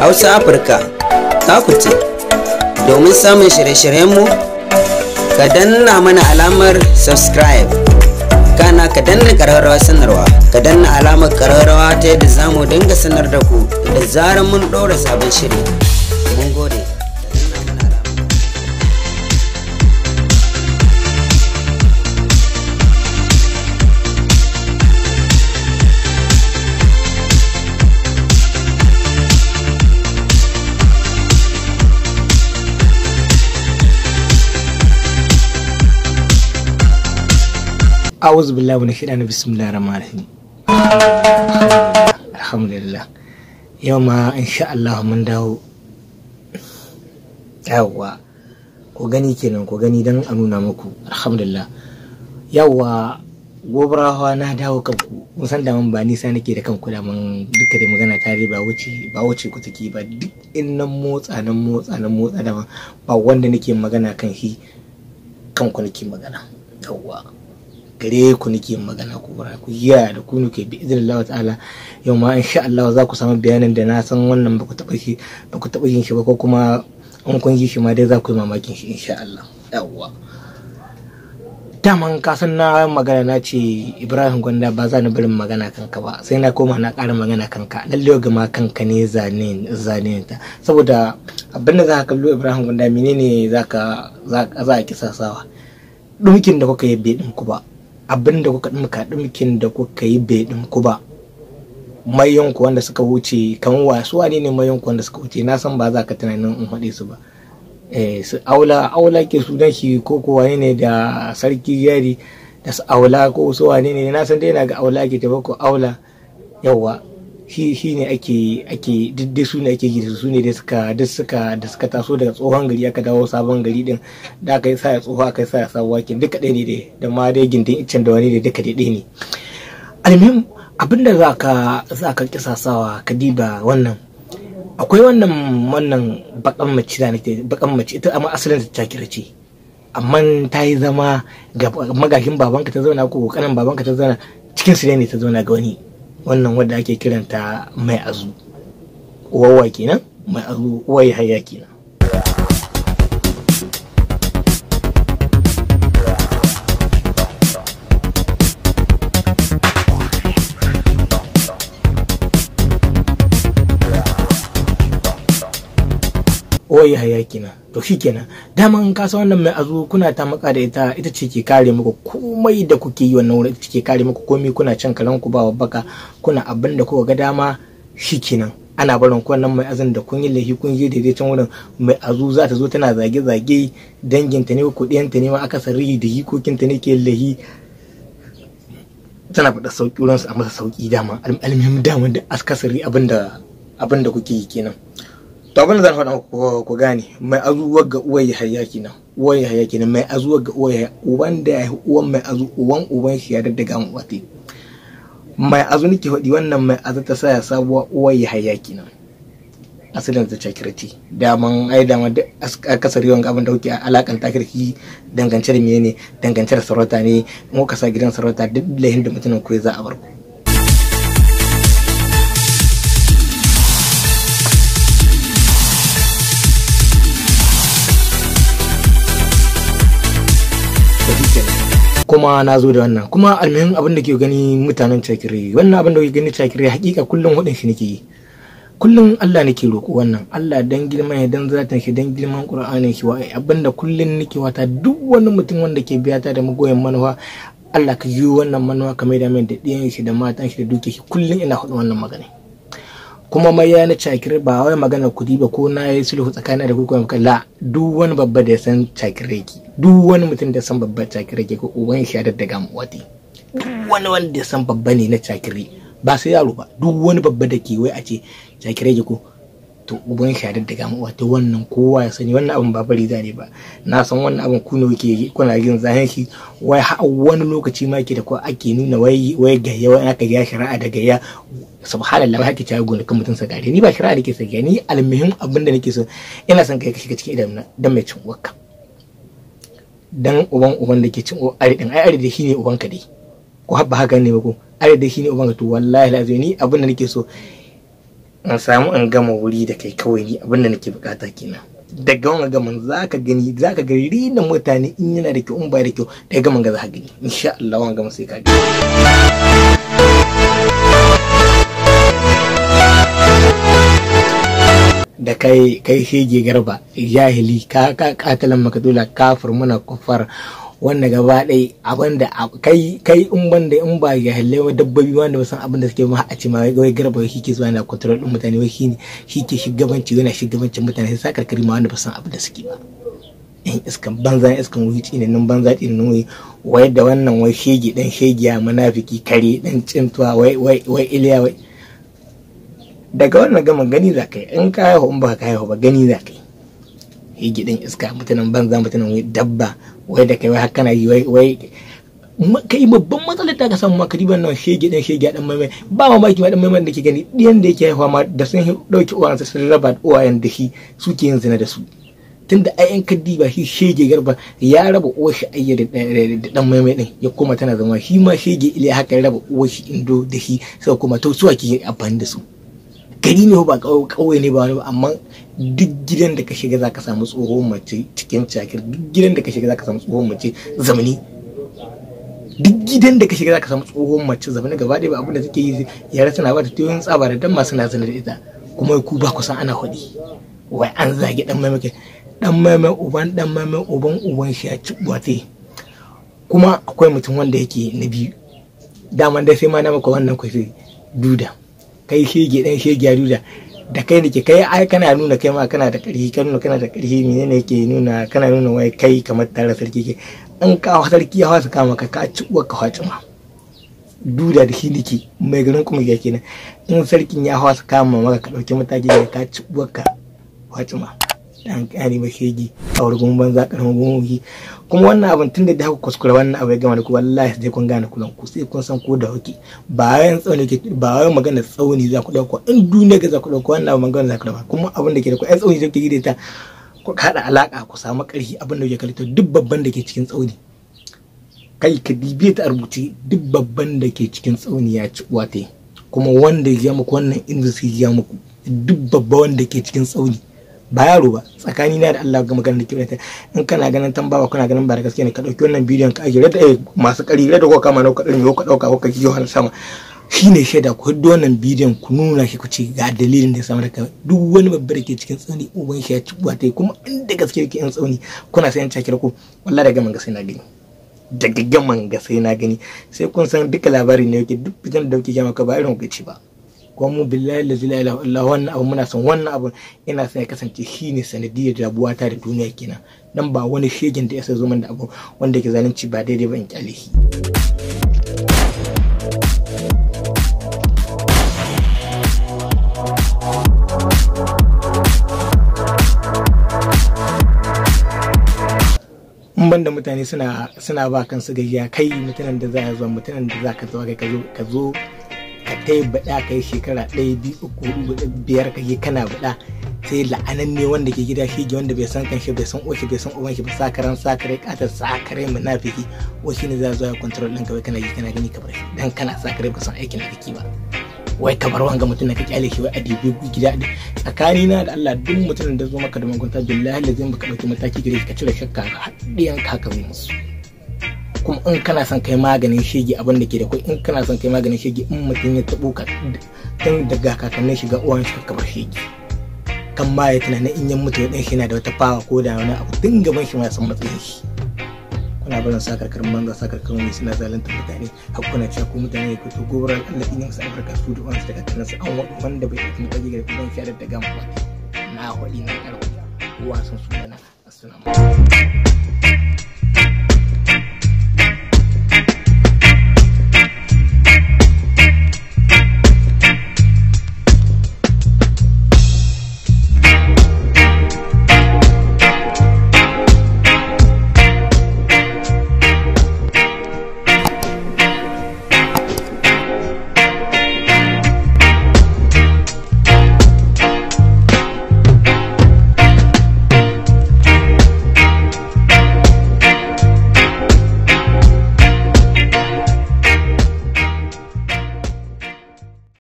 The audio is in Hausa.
Hausa Afirka ta ku ce, domin samun shirye-shiryenmu, ka danna mana alamar subscribe, kana ka danna ƙararrawar sanarwa, ka danna alamar ƙararrawa ta yadda za mu dinga sanar da ku da zarar mun ɗora sabon shiri. Mun gode. Ka danna mana alamar. A'udhu billahi minash shaitani, bismillahir rahmanir rahim. Alhamdulillah. Yau ma insha Allah mun dawo. Yawwa. Ku gani kenan, ku gani dan a nuna muku. Alhamdulillah. Yawwa, Gobarawa, na dawo kanku. Mun san daman ba nisa nake da kanku, daman duka da magana ta dai ba wuce ku take ba. Duk in nan motsa nan motsa nan motsa, daman ba wanda nake magana kan shi, kanku nake magana. Yawwa. Gare ku nake magana, ku bara ku yi da ku nake. Bi idhnillah ta'ala, yau ma insha Allah za ku samu bayanin da na san wannan ba ku taba shi, ba ku taba yin shi ba, ko kuma in kun yi shi ma dai za ku yi mamakin shi insha Allah. Yawwa, daman ka san na magana, na ce Ibrahim Gwanda ba za ni barin magana kanka ba sai na koma na ƙara magana kanka. Lalle gama kanka ne zane zane ta, saboda abin da za ka kallo Ibrahim Gwanda, menene za ka za a kisasawa? Ɗumkin da kuka yi bai ɗinku ba. Abin da kuka ɗumka, ɗumkin da kuka yi bai ɗinku ba. Mayanku wanda suka wuce kan wasu wane ne? Mayanku wanda suka wuce, na san ba za ka tunanin in haɗe su ba. Su Aula, Aula ke sunan shi ko ko wane ne, da Sarki Yari da su Aula ko su wane ne, na san dai na ga Aula ke tafi ko Aula. Yawa, shi ne ake duk su ne ake gida, su ne da suka duk suka da suka taso daga tsohon gari aka dawo sabon gari din, da aka yi sa ya tsoho aka yi sa ya sabuwa kin, duka ɗaya ne dai, da ma dai gindin iccen da wani ne, duka dai ɗaya ne. Almuhim, abinda za ka kisasawa, ka diba wannan, akwai wannan bakan mace da nake, bakan mace ita, amma asalin ta Cakira ce, amma ta yi zama ga magashin babanka ta zauna ko kanan babanka ta zauna, cikin su ne ta zauna ga wani wannan wadda ake kiranta Mai Azu. Uwawa kenan, Mai Azu uwai Hayya kenan. Uwai Hayya kenan. To shi kenan, daman ka san wannan Mai Azu kuna ta maka da ita, ita ce ke kare muku komai da kuke yi wannan wurin, ita ce ke kare muku komai. Kuna cin kalan ku ba babbaka, kuna abin da kuka ga dama. Shi kenan, ana barin ku. Wannan Mai Azun da kun yi laifi kun je daidai can wurin Mai Azu, za ta zo tana zage-zage danginta ne ko ɗiyanta ne ma, akasari da jikokinta ne ke laifi, tana faɗa sauki wurin su a masa sauki. Dama almuhim, dama da akasari abinda kuke yi kenan. To abin da zan faɗa ku gane, Mai Azu ga uwar Yahaya kenan, uwar Yahaya kenan, Mai Azu ga uwar Yahaya, uban da ya uwan Mai Azu, uwan uban shi ya daddaga mu wate. Mai Azu nake faɗi, wannan Mai Azu ta saya sabuwa, uwar Yahaya kenan, asalin ta Cakirci. Daman ai dama duk akasari wanga abin da kuke alakanta kirki dangance da menene? Dangance da sarauta ne. In kuka sa gidan sarauta, duk lahin da mutumin ku za a bar ku. Kuma na zo da wannan kuma almuhim, abin da ke gani mutanen Cakire, wannan abin da ke gani Cakire, hakika kullum hudin shi nake yi, kullum Allah nake roƙo. Wannan Allah dan girman ya, dan zatin shi, dan girman Qur'anin shi, wa abinda kullum nake wata, duk wani mutum wanda ke biya ta da magoyan manuwa, Allah ka yi wannan manuwa ka mai da mai da ɗiyan shi da matan shi da duke shi. Kullum ina hudu wannan magana. Kuma mai ya na Cakire, ba wai magana kudi ba ko na yi sulhu tsakanin da kuka la, duk wani babba da ya san Cakire ki, duk wani mutum da ya san babba Cakire ki ko uban shi ya daddaga mu wati, duk wani wanda ya san babba ne na Cakire, ba sai yaro ba, duk wani babba da ke wai a ce Cakire ki ko, to uban shi ya daddaga mu wati. Wannan kowa ya sani, wannan abin ba bari zane ba. Na san wannan abin ku ne kuke kuna yin zahen shi, wai har wani lokaci ma ke da ko ake nuna wai gayya, wai aka ga shari'a da gayya. Subhanallah, ba hake cewa gonakin mutum sa gare ni ba shari'a nake sa ni. Almuhim, abin da nake so, ina son kai ka shiga cikin idanuna dan mai cin uwarka, dan uban uban da ke cin ari din, ai ari da shine uban ka dai, ko ba haka ne ba? Ko Are da shi ne uban ka. To wallahi lazim ni abin da nake so in samu in gama wuri da kai kawai, ni abin da nake bukata kenan. Daga wanga gaman zaka gani, zaka ga rina mutane in yana da kyau in ba da kyau, daga gaman ga zaka gani insha Allah, wanga gaman sai ka gani. Da kai shege Garba jahili, ka katalan makadula kafir muna kufar wanda gaba ɗaya abinda kai in banda in ba jahilai wa dabbobi wanda ba san abin da suke ma a ce ma wai Garba shi ke zuwa yana control din mutane, wai shine shi ke shugabanci, yana shugabancin mutane, sai sakarkari ma wanda ba san abin da suke ba. Yan iskan banza, yan iskan wuyi, tsinanin banza, tsinanin wuyi. Wai da wannan wai shege dan shegiya munafiki kare dan cintuwa, wai wai wai Iliya, wai daga wannan gaman gani za ka yi in ka haihu, in ba ka haihu ba gani za ka yi. Shege dan iska, mutanen banza, mutanen wai dabba, wai da kai wai haka na yi, wai wai kai babban matsalar ta ka samu ma kariban nan shege dan shege dan maimai. Ba mamaki ma dan maimai da ke gani ɗiyan da yake haihuwa ma da sun ɗauki uwayensu sun raba uwayen da shi suke yin zina da su, tunda ai yan kaddi ba shi shege Garba ya raba uwar shi ayya da dan maimai din ya koma tana zama, shi ma shege Ile haka ya raba uwar shi Indo da shi sai koma. To su ake amfani da su? Gari ne ba kauye ne ba wani ba, amma duk gidan da ka shiga zaka samu tsohon mace cikin cakir, duk gidan da ka shiga zaka samu tsohon mace zamani, duk gidan da ka shiga zaka samu tsohon mace zamani. Gaba ɗaya ba abin da take yi, yara suna ba ta tuyon tsaba da dan masu na zina da ita. Kuma ku ba ku san ana hudi wai an zagi dan maimai, dan maimai uban dan maimai uban uban shi ya ci buwate. Kuma akwai mutum wanda yake na biyu daman dai sai ma na maka wannan kwafi duda kai shege dan shege ya duda da kai nake kai ai kana nuna kai ma kana da ƙarfi, ka nuna kana da ƙarfi, menene yake nuna kana nuna wai kai kamar tare sarki ke in ka sarki ya hausa kama ka ka ci uwar ka hacima duda da shi nake mai garin kuma ya kenan. In sarkin ya hausa kama maka ka dauki mataki da ka ci uwar ka hacima dan kani ba shege a wurin banza karamin gungi. Kuma wannan abin tun da haka kuskure wannan abu ya gama da ku, wallahi sai kun gane kulan ku, sai kun san ko da kuke. Ba wayan tsauni ke ba wayan magana tsauni za ku dauko in duniya ga za ku dauko wannan abu magana za ku dauko. Kuma abin da ke da ku ai tsauni da kuke ta ku kada alaka ku samu karfi, abin da kuke kalito duk babban da ke cikin tsauni kai ka dibe ta a rubuce, duk babban da ke cikin tsauni ya ci uwa ta. Kuma wanda ya muku wannan inda su ya muku duk babba wanda ke cikin tsauni ba yaro ba, tsakani na da Allah ga maganar da ke in kana ganin tambawa kana ganin ba da gaske ne, ka dauki wannan bidiyon ka ajiye da masu kari da ko kama ka ɗin ka dauka ko ka ji har sama shine shaida. Ku hiddo wannan bidiyon ku nuna shi ku ce ga dalilin da ya samu daga duk wani babbar ke cikin tsauni uban shi ya ci buwa tai. Kuma inda gaske yake yan tsauni kuna sayan cakir ku, wallahi daga man ga sai na gani, daga gaman ga sai na gani, sai kun san duka labari ne yake duk fitan da kuke gama ka ba irin ku ci ba. Kuma mu billahi la ilaha illa wannan abu muna son wannan abu ina son ya kasance shine sanadiyar rabuwa ta da duniya kenan, dan ba wani shegin da ya sai zo min da abu wanda yake zalunci ba daidai ba in kyale shi. In banda mutane suna ba kansu gajiya, kai mutanen da za a zo, mutanen da za ka zo kai ka zo ka tai baɗa kai shekara 1 2 3 4 5 ka je kana baɗa, sai la'ananne wanda ke gida shege wanda bai san kanshi bai san uwarshi bai san uban shi ba, sakaran sakare katar sakare munafiki, wai shine za zo ya control ɗinka, wai kana ji kana gani ka bar shi dan kana sakare ba san aikin da kake ba, wai ka bar wanga mutum da ka kyale shi wai a dibi gida. Tsakani na da Allah duk mutumin da zo maka da magunta billahi lazim baka dauki mataki gare shi ka cire shakka ga haɗiyan ka ka musu. Kuma in kana son kai maganin shege abin da ke da kai, in kana son kai maganin shege in mutum ya tabo ka tun daga kakannin shiga uwan shi ka bar shege kan ma ya tunanin in ya mutu dan shi yana da wata fawa ko da wani abu tun gaban shi ma san matsayin shi. Kuna barin sakarkarin banza sakarkarin ne suna zalunta mutane har kuna cewa ko mutane ne ko to gobarar Allah in musu albarka su da uwansu da kakanninsu an waɗu wanda bai ɗauki mataki gare ku don fiye da gama na holi na ƙarfi uwa sun sunana. Assalamu alaikum.